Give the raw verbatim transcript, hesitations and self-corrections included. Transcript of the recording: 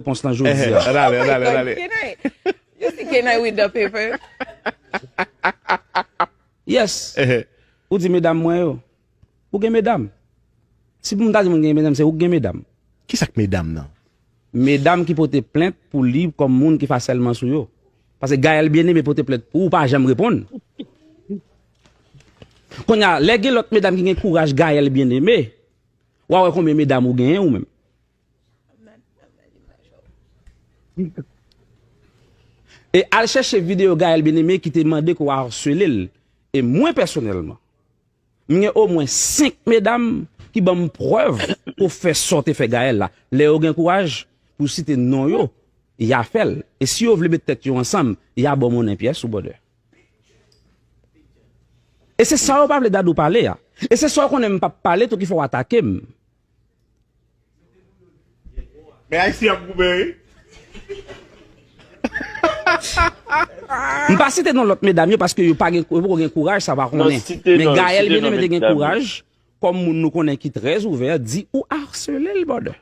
repons lan jodi a. Ann ale, ann ale, ann ale. Kenay. You see Kenay with the paper. Yes. Ou di medam mwen yo. Ou gen medam. Si pou m ta di moun gen medam, se ou ki gen medam. Ki sa k medam nan? Medam ki pote plent pou li kòm moun ki fè asèlman sou yo. Paske Gaëlle Bien-Aimé pote plent pou ou, ou pa janm reponn. Kounye a, lè gen lòt medam ki gen kouraj Gaëlle Bien-Aimé, w a wè konbyen medam ou genyen ou menm. E al chèche videyo Gaëlle Bien-Aimé ki te mande ke w a asele l. E mwen pèsonèlman, m gen omwen senk medam ki ban m prèv pou fè sa w te fè Gaëlle la. Lè yo gen kouraj pou site non yo, y a fè l. E si yo vle met tèt yo ansanm, y a ba w monnen pyès ou brother. E se sa yo pa vle Dadou pale a. E se sa yo konnen m p ap pale tou ki fè w atake m. Men Ayisyen ap goumen wi. M pa site non lòt medam yo paske yo pa gen, yo poko gen kouraj sa pa konnen. Men Gaëlle Bien-Aimé te gen kouraj kòm moun nou konnen ki trè ouvè, di ou asele l brother.